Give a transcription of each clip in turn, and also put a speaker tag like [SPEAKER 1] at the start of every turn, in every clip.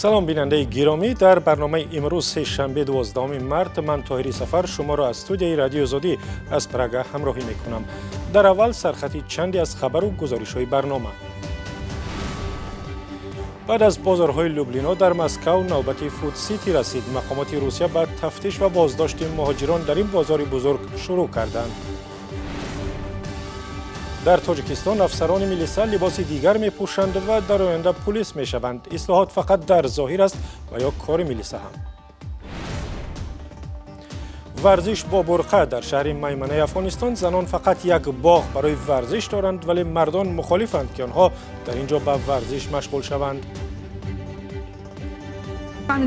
[SPEAKER 1] Салом, бинандаи гиромӣ. Дар барномаи имрӯз, сешанбе, 12 март, ман Тоҳири Сафар шуморо аз студияи Радиои Озодӣ аз Прага ҳамроҳӣ мекунам. Дар аввал сархати чанде аз хабару гузоришҳои барнома. Баъд аз бозорҳои Люблино дар Москав навбати Фуд-Сити расид. Мақомоти Русия ба тафтиш ва боздошти муҳоҷирон дар ин бозори бузург шурӯъ карданд. Дар Тоҷикистон афсарони милиса либоси дигар мепӯшанд ва дар оянда пулис мешаванд. Ислоҳот фақат дар зоҳир аст ва ё кори милиса ҳам? Варзиш бо бурқа. Дар шаҳри Майманаи Афғонистон занон фақат як боғ барои варзиш доранд, вале мардон мухолифанд, ки онҳо дар ин ҷо ба варзиш машғул шаванд.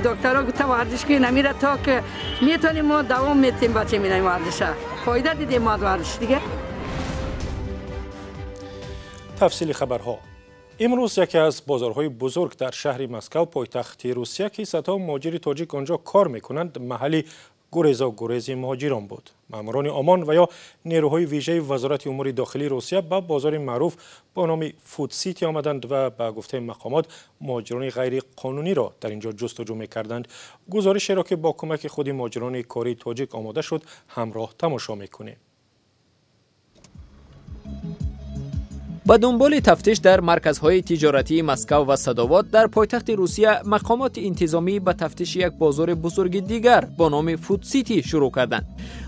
[SPEAKER 2] Доктора гуфта, варзиш кунед, намира то ки метавонем, мо давом метем, бача минаем варзиша. Фоида дидем мо аз варзиш дига.
[SPEAKER 1] Тафсили хабарҳо. Имрӯз яке аз бозорҳои бузург дар шаҳри Москав, пойтахти Русия, ки садҳо муҳоҷири тоҷик он ҷо кор мекунанд, маҳалли гурезогурези муҳоҷирон буд. Маъмурони ОМОН ва ё нерӯҳои вижаи Вазорати умури дохилии Русия ба бозори маъруф бо номи Фуд-Сити омаданд ва ба гуфтаи мақомот муҳоҷирони ғайриқонуниро дар ин ҷо ҷустуҷӯ мекарданд. Гузоришеро, ки бо кӯмаки худи муҳоҷирони кории тоҷик омода шуд, ҳамроҳ тамошо мекунем.
[SPEAKER 3] Ба дунболи тафтиш дар марказҳои тиҷоратии Москав ва Садовод дар пойтахти Русия, мақомоти интизомӣ ба тафтиши як бозори бузурги дигар бо номи Фуд-Сити шурӯъ карданд.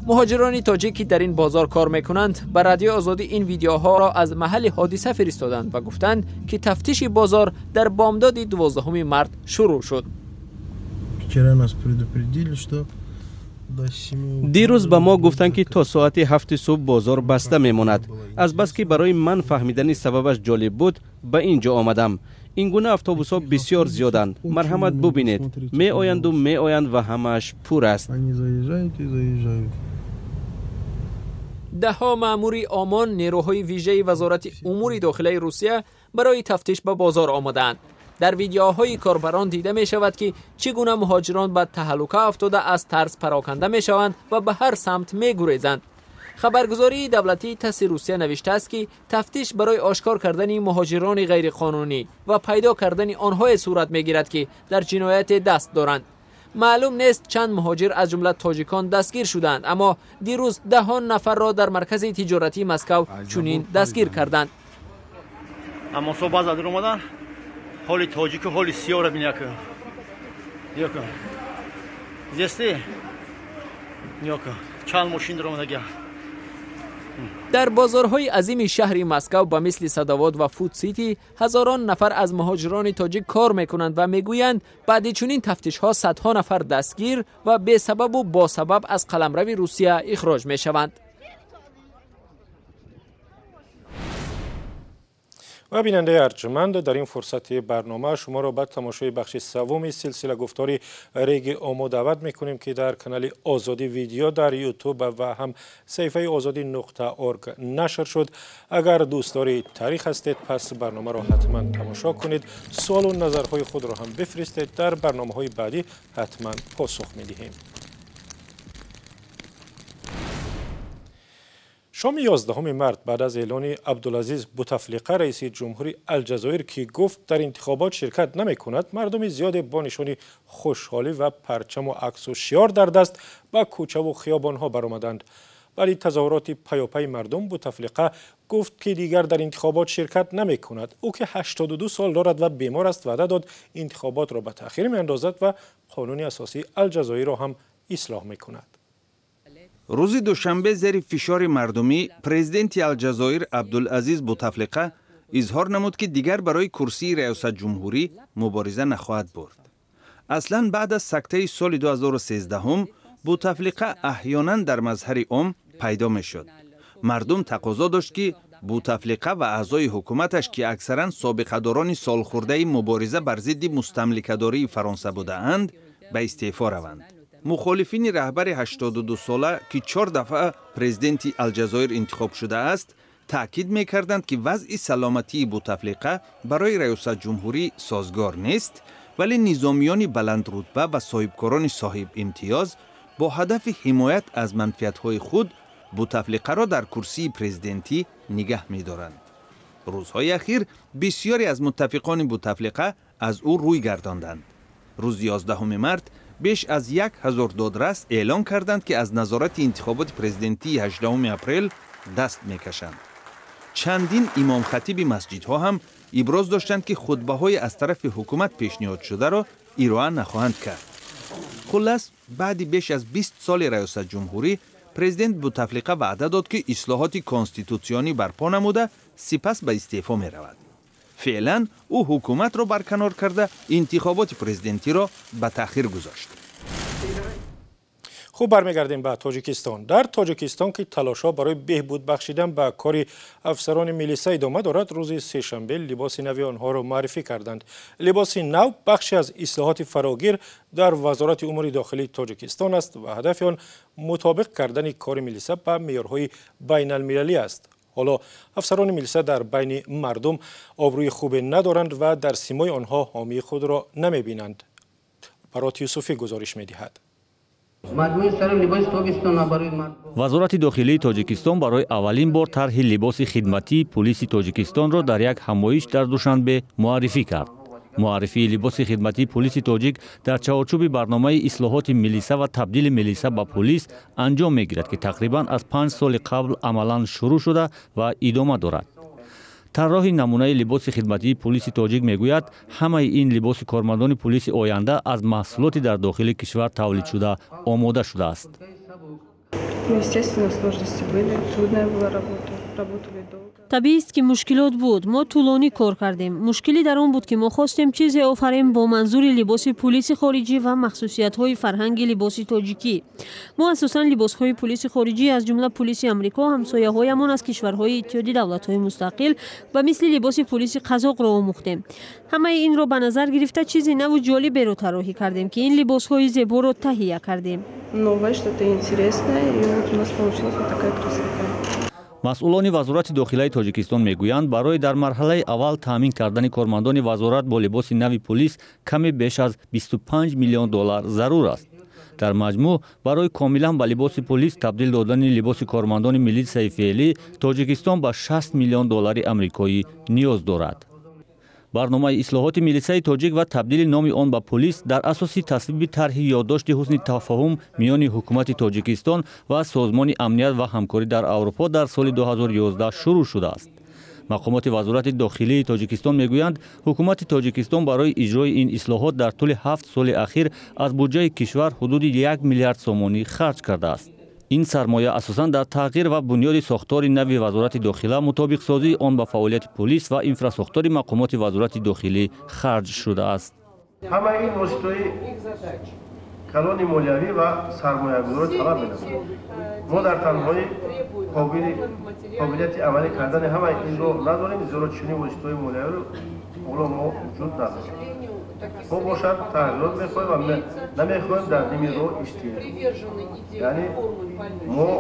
[SPEAKER 3] Муҳоҷирони тоҷик, ки дар ин бозор кор мекунанд, ба Радиои Озодӣ ин видеоҳоро аз маҳалли ҳодиса фиристоданд ва гуфтанд, ки тафтиши бозор дар бомдоди 12 март шурӯъ шуд.
[SPEAKER 4] Вчера нас предупредили, что
[SPEAKER 5] Дирӯз ба мо гуфтанд, ки то соати 7-и субҳ бозор баста мемонад. Азбаски барои ман фаҳмидани сабабаш ҷолиб буд, ба ин ҷо омадам. Ин гуна автобусҳо бисёр зиёданд. Марҳамат, бубинед, меоянду меоянд ва ҳамааш пур аст.
[SPEAKER 3] Даҳҳо маъмури ОМОН, нерӯҳои вижаи Вазорати умури дохилаи Русия, барои тафтиш ба бозор омадаанд. Дар видеоҳои корбарон дида мешавад, ки чӣ гуна муҳоҷирон ба таҳаллука афтода, аз тарс пароканда мешаванд ва ба ҳар самт мегурезанд. Хабаргузории давлатии ТАССи Русия навиштааст, ки тафтиш барои ошкор кардани муҳоҷирони ғайриқонунӣ ва пайдо кардани онҳое сурат мегирад, ки дар ҷинояте даст доранд. Маълум нест, чанд муҳоҷир, аз ҷумла тоҷикон, дастгир шуданд, аммо дирӯз даҳон нафарро дар маркази тиҷоратии Москав чунин дастгир карданд.
[SPEAKER 6] Аммо баъз омадан ҳоли тоҷику ҳоли сиёра биняка ёка зести ёка чанд мошин омадага.
[SPEAKER 3] Дар бозорҳои азими шаҳри Москав ба мисли Садовод ва Фуд-Сити ҳазорон нафар аз муҳоҷирони тоҷик кор мекунанд ва мегӯянд, баъди чунин тафтишҳо садҳо нафар дастгир ва бесабабу босабаб аз қаламрави Русия ихроҷ мешаванд.
[SPEAKER 1] Ва бинандаи арҷманд, дар ин фурсати барнома шуморо ба тамошои бахши севуми силсила гуфтори Реги Омо даъват мекунем, ки дар канали Озодӣ Видео дар Ютуб ва ҳам саҳифаи озодӣ.org нашр шуд. Агар дӯстдори таърих ҳастед, пас барномаро ҳатман тамошо кунед. Суолу назарҳои худро ҳам бифиристед, дар барномаҳои баъдӣ ҳатман посух медиҳем. Шоми 11 март, баъд аз эълони Абдулазиз Бутафлиқа, раиси ҷумҳури Алҷазоир, ки гуфт дар интихобот ширкат намекунад, мардуми зиёде бо нишони хушҳолӣ ва парчаму аксу шиёр дар даст ба кӯчаву хиёбонҳо баромаданд. Баъди тазоҳуроти паёпайи мардум Бутафлиқа гуфт, ки дигар дар интихобот ширкат намекунад. Ӯ, ки 82 сол дорад ва бемор аст, ваъда дод, интихоботро ба таъхир меандозад ва қонуни асосии Алҷазоирро ҳам ислоҳ мекунад.
[SPEAKER 7] Рӯзи душанбе зери фишори мардумӣ президенти Алҷазоир Абдулазиз Бутафлиқа изҳор намуд, ки дигар барои курсии раёсатҷумҳурӣ мубориза нахоҳад бурд. Аслан баъд аз сактаи соли 2013 Бутафлиқа аҳёнан дар мазҳари ом пайдо мешуд. Мардум тақозо дошт, ки Бутафлиқа ва аъзои ҳукуматаш, ки аксаран собиқадорони солхӯрдаи мубориза бар зидди мустамликадории Фаронса будаанд, ба истеъфо раванд. Мухолифини раҳбари 82-сола, ки чор дафъа президенти Алҷазоир интихоб шудааст, таъкид мекарданд, ки вазъи саломатии Бутафлиқа барои раёсатҷумҳурӣ созгор нест, вале низомиёни баландрутба ва соҳибкорони соҳибимтиёз бо ҳадафи ҳимоят аз манфиатҳои худ Бутафлиқаро дар курсии президентӣ нигаҳ медоранд. Рӯзҳои ахир бисёре аз муттафиқони Бутафлиқа аз ӯ рӯй гардонданд. Рӯзи 11 март беш аз 1000 додрас эълон карданд, ки аз назорати интихоботи президентии 18 апрел даст мекашанд. Чандин имомхатиби масҷидҳо ҳам иброз доштанд, ки хутбаҳои аз тарафи ҳукумат пешниҳодшударо ироа нахоҳанд кард. Хуллас, баъди беш аз 20 соли раёсатҷумҳурӣ президент Бутафлиқа ваъда дод, ки ислоҳоти конститутсионӣ барпо намуда, сипас ба истеъфо меравад. Феълан ӯ ҳукуматро барканор карда, интихоботи президентиро ба таъхир гузошт.
[SPEAKER 1] Хуб, бармегардем ба Тоҷикистон. Дар Тоҷикистон, ки талошҳо барои беҳбуд бахшидан ба кори афсарони милиса идома дорад, рӯзи сешанбе либоси нави онҳоро муаррифӣ карданд. Либоси нав бахше аз ислоҳоти фарогир дар Вазорати умури дохилии Тоҷикистон аст ва ҳадафи он мутобиқ кардани кори милиса ба меъёрҳои байналмилалӣ аст. Ҳоло афсарони милиса дар байни мардум обрӯи хубе надоранд ва дар симои онҳо ҳомии худро намебинанд. Барот Юсуфӣ гузориш медиҳад.
[SPEAKER 8] Вазорати дохилии Тоҷикистон барои аввалин бор тарҳи либоси хидматии пулиси Тоҷикистонро дар як ҳамоиш дар Душанбе муаррифӣ кард. Муаррифии либоси хидматии пулиси тоҷик дар чаҳорчӯби барномаи ислоҳоти милиса ва табдили милиса ба пулис анҷом мегирад, ки тақрибан аз 5 соли қабл амалан шурӯъ шуда ва идома дорад. Тарроҳи намунаи либоси хидматии пулиси тоҷик мегӯяд, ҳамаи ин либоси кормандони пулиси оянда аз маҳсулоти дар дохили кишвар тавлидшуда омода шудааст.
[SPEAKER 9] Ну, естественно, сложности были, трудная была работа, работали долго.
[SPEAKER 10] Табиист, ки мушкилот буд. Мо тӯлонӣ кор кардем. Мушкилӣ дар он буд, ки мо хостем чизе офарем бо манзури либоси пулиси хориҷӣ ва махсусиятҳои фарҳанги либоси тоҷикӣ. Мо асосан либосҳои пулиси хориҷӣ, аз ҷумла пулиси Амрико, ҳамсояҳоямон аз кишварҳои Иттиҳоди Давлатҳои Мустақил ва мисли либоси пулиси қазоқро омӯхтем. Ҳамаи инро ба назар гирифта, чизи наву ҷолиберо тарроҳӣ кардем, ки ин либосҳои зеборо таҳия кардем.
[SPEAKER 9] Новое, что-то интересное, и вот у нас получилась вот такая красота.
[SPEAKER 8] Масъулони Вазорати дохилаи Тоҷикистон мегӯянд, барои дар марҳалаи аввал таъмин кардани кормандони вазорат бо либоси нави пулис каме беш аз 25 миллион доллар зарур аст. Дар маҷмӯъ барои комилан ба либоси пулис табдил додани либоси кормандони милитсияи феълӣ Тоҷикистон ба 60 миллион доллари амрикоӣ ниёз дорад. Барномаи ислоҳоти милитсияи тоҷик ва табдили номи он ба пулис дар асоси тасвиби тарҳи ёддошти ҳусни тафоҳум миёни ҳукумати Тоҷикистон ва Созмони амният ва ҳамкорӣ дар Аврупо дар соли 2011 шурӯъ шудааст. Мақомоти Вазорати дохилии Тоҷикистон мегӯянд, ҳукумати Тоҷикистон барои иҷрои ин ислоҳот дар тӯли 7 соли ахир аз буҷаи кишвар ҳудуди 1 миллиард сомонӣ харҷ кардааст. Ин сармоя асосан дар тағйир ва бунёди сохтори нави Вазорати дохила, мутобиқсозии он ба фаъолияти пулис ва инфрасохтори мақомоти Вазорати дохилӣ харҷ шудааст.
[SPEAKER 11] Ҳамаи ин воситаҳои калони молиявӣ ва сармоягузорӣ талаб менамояд. Мо дар танҳоӣ қобилияти амалӣ кардани ҳамаи инро надорем, зеро чунин воситаҳои молиявиро ҳоло мо вуҷуд надорем. Мо бошад тағйирот мехоҳем ва намехоҳем дар ними роҳ истем, яъне мо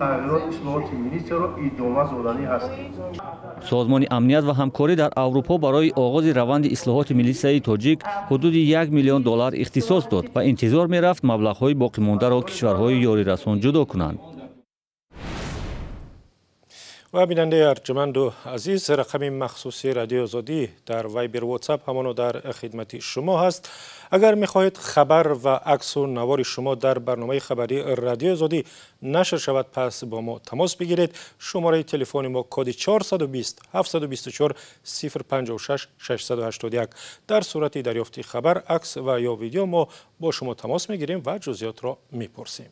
[SPEAKER 11] тағйирот, ислоҳоти милитсияро идома доданӣ ҳастем.
[SPEAKER 8] Созмони амният ва ҳамкорӣ дар Аврупо барои оғози раванди ислоҳоти милитсияи тоҷик ҳудуди 1 миллион доллар ихтисос дод ва интизор мерафт, маблағҳои боқимондаро кишварҳои ёрирасон ҷудо кунанд.
[SPEAKER 1] Ва бинандаи арҷуманду азиз, рақами махсуси Радиои Озодӣ дар Вайбер, Ватсап ҳамоно дар хидмати шумо ҳаст. Агар мехоҳед хабар ва аксу навори шумо дар барномаи хабарии Радиои Озодӣ нашр шавад, пас бо мо тамос бигиред. Шумораи телефони мо: коди 420 724 056 681. Дар сурати дарёфти хабар, акс ва ё видео мо бо шумо тамос мегирем ва ҷузъиётро мепурсем.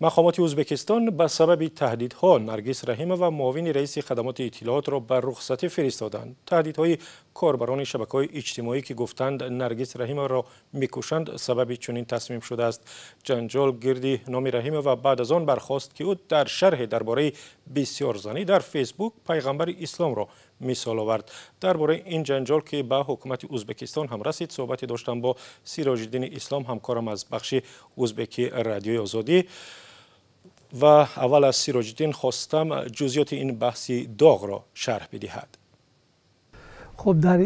[SPEAKER 1] Мақомоти Ӯзбекистон ба сабаби таҳдидҳо Наргиз Раҳимова, муовини раиси хадамоти иттилоотро, ба рухсатӣ фиристоданд. Таҳдидҳои корбарони шабакаҳои иҷтимоӣ, ки гуфтанд, Наргиз Раҳимоваро мекушанд, сабаби чунин тасмим шудааст. Ҷанҷол гирди номи Раҳимова баъд аз он бархост, ки ӯ дар шарҳе дар бораи бисёрзанӣ дар Фейсбук пайғамбари исломро мисол овард. Дар бораи ин ҷанҷол, ки ба ҳукумати Ӯзбекистон ҳам расид, суҳбате доштам бо Сироҷиддини Ислом, ҳамкорам аз бахши узбекии Радиои Озодӣ, ва аввал аз Сироҷиддин хостам ҷузъиёти ин баҳси доғро шарҳ бидиҳад.
[SPEAKER 12] Хуб, дар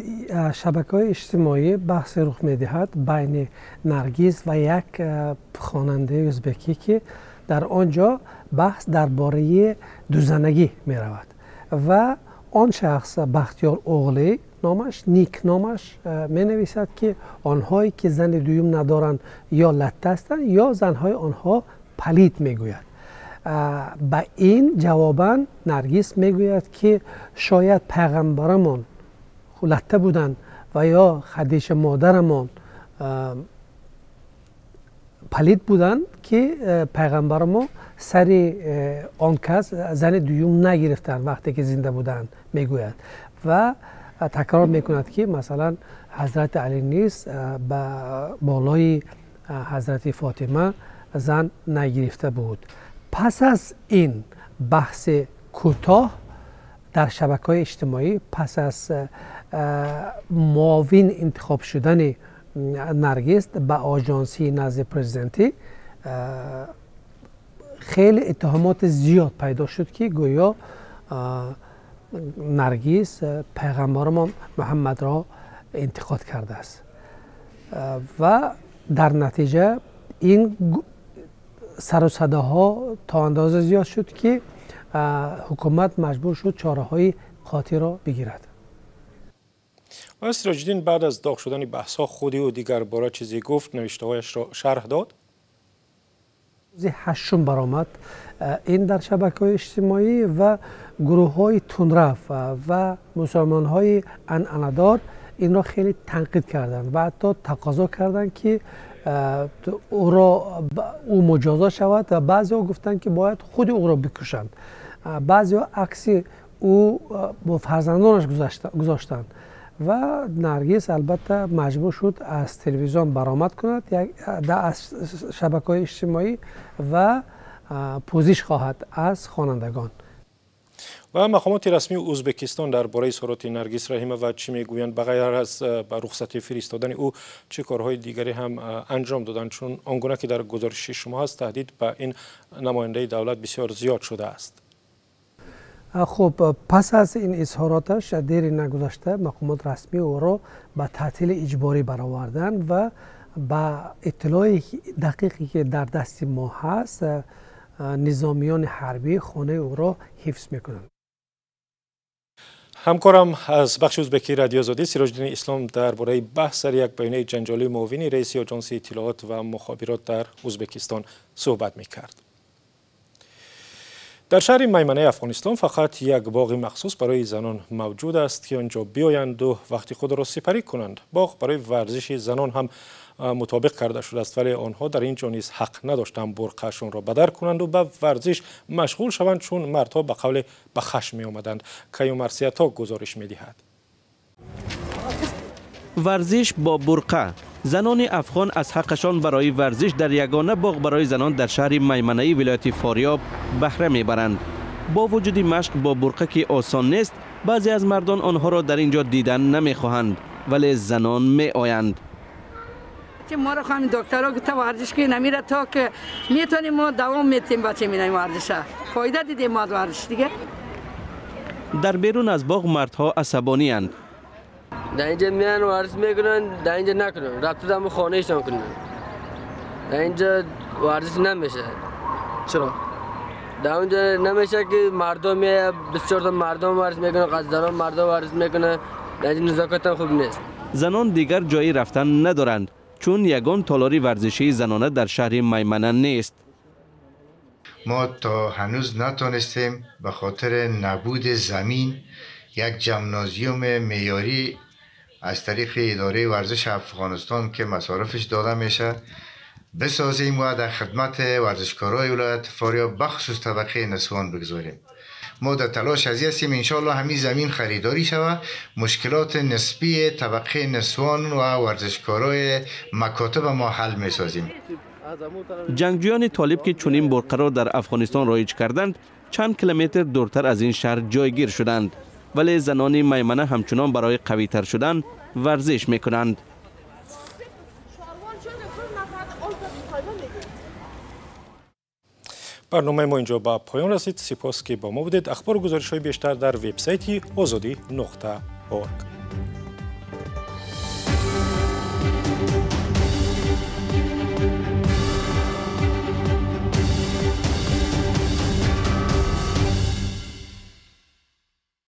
[SPEAKER 12] шабакаҳои иҷтимоӣ баҳсе рух медиҳад байни Наргиз ва як хонандаи ӯзбекӣ, ки дар он ҷо баҳс дар бораи дузанагӣ меравад ва он шахс, Бахтиёр Оғлӣ. номаш, Ник номаш, менависад ки онҳое ки зани дуюм надоранд ё латта ҳастанд ё занҳои онҳо палид мегӯяд. Ба ин ҷавобан Наргис мегӯяд ки шояд пайғамбарамон латта буданд ва ё Хадиша модарамон палид буданд ки пайғамбарамо сари он кас зани дуюм нагирифтанд вақте ки зинда буданд мегӯяд ва такрор мекунад ки масалан ҳазрати Алӣ низ ба болои ҳазрати Фотима зан нагирифта буд. Пас аз ин баҳси кӯтоҳ дар шабакаҳои иҷтимоӣ, пас аз муовин интихоб шудани Наргис ба оҷонсии назди президентӣ хеле иттиҳомоти зиёд пайдо шуд ки гӯё Наргис пайғамбарамон Муҳаммадро интиқод кардааст ва дар натиҷа ин сару садоҳо то андоза зиёд шуд ки ҳукумат маҷбур шуд чораҳои қотиро бигирад.
[SPEAKER 1] Оё Сироҷиддин баъд аз доғ шудани баҳсҳо худи ӯ дигар бора чизе гуфт, навиштаҳояшро шарҳ дод?
[SPEAKER 12] Рӯзи ҳаштум баромад ин дар шабакаҳои иҷтимоӣ ва гурӯҳҳои тундрав ва мусулмонҳои анъанадор инро хеле танқид карданд ва ҳатто тақозо карданд ки ӯ муҷозот шавад ва баъзеҳо гуфтанд ки бояд худи ӯро бикушанд. Баъзеҳо акси ӯ бо фарзандонаш гузоштанд ва Наргис албатта маҷбур шуд аз телевизион баромад кунад, аз шабакаҳои иҷтимоӣ ва пӯзиш хоҳад аз хонандагон.
[SPEAKER 1] Ва мақомоти расмии Ӯзбекистон дар бораи изҳороти Наргис Раҳимова чӣ мегӯянд? Ба ғайр аз ба рухсатӣ фиристодани ӯ чӣ корҳои дигаре ҳам анҷом доданд? Чун он гуна ки дар гузориши шумо ҳаст, таҳдид ба ин намояндаи давлат бисёр зиёд шудааст.
[SPEAKER 12] Хуб, пас аз ин изҳороташ дери нагузашта мақомот расмӣ ӯро ба таътили иҷборӣ бароварданд ва ба иттилои дақиқе ки дар дасти мо ҳаст, низомиёни ҳарбӣ хонаи ӯро ҳифз мекунанд.
[SPEAKER 1] Ҳамкорам аз бахши ӯзбекии Радиои Озодӣ Сироҷиддини Ислом дар бораи баҳс сари як баёнияи ҷанҷолии муовини раиси оҷонсии иттилоот ва мухобирот дар Ӯзбекистон суҳбат мекард. Дар шаҳри Майманаи Афғонистон фақат як боғи махсус барои занон мавҷуд аст ки онҷо биёянду вақти худро сипарӣ кунанд. Боғ барои варзиши занон ҳам мутобиқ карда шудааст, вале онҳо дар ин ҷо низ ҳақ надоштанд бурқаашонро бадар кунанду ба варзиш машғул шаванд, чун мардҳо ба қавле ба хашм меомаданд. Каюм Арсиято гузориш медиҳад.
[SPEAKER 5] Варзиш бо бурқа. Занони афғон аз ҳаққашон барои варзиш дар ягона боғ барои занон дар шаҳри Майманаи вилояти Фориёб баҳра мебаранд. Бо вуҷуди машқ бо бурқа ки осон нест, баъзе аз мардон онҳоро дар ин ҷо дидан намехоҳанд, вале занон меоянд.
[SPEAKER 2] Моро ҳамин докторо гуфта варзиш кунем, амира то ки метавонем мо давом метем бача минаем варзиша. Фоида дидем мо аз варзиш дига.
[SPEAKER 5] Дар берун аз боғ мардҳо асабонианд.
[SPEAKER 13] Дар инҷа меян варзиш мекунанд, дар инҷа накунанд, рафта дар хонаашон кунанд. Дар инҷа варзиш намешавад. Чаро? Дар онҷа намешавад ки мардум меояд, 24 та мардум варзиш мекунанд, занон мардум варзиш мекунанд, дар инҷа назокат ҳам хуб нест.
[SPEAKER 5] Занон дигар ҷои рафтан надоранд, чун ягон толори варзишии занона дар шаҳри Маймана нест.
[SPEAKER 14] Мо то ҳанӯз натонистем ба хотири набуди замин як ҷимназиуми меъёрӣ аз тариқи идораи варзиши Афғонистон ки масорифаш дода мешавад бисозем ва дар хидмати варзишкорони вилояти Фориёб бахусус табақаи нисвон бигзорем. Мо дар талош аз ҳастем иншоаллоҳ ҳамин замин харидорӣ шавад, мушкилоти нисбии табақаи нисвон ва варзишкорони макотиба мо ҳал месозем.
[SPEAKER 5] Ҷангҷӯёни толиб ки чунин бурқаро дар Афғонистон роиҷ карданд, чанд километр дуртар аз ин шаҳр ҷойгир шуданд, вале занони Маймана ҳамчунон барои қавитар шудан варзиш мекунанд.
[SPEAKER 1] Барномаи мо инҷо ба поён расид. Сипос ки бо мо будед. Ахбору гузоришҳои бештар дар вебсайти озодӣ.org.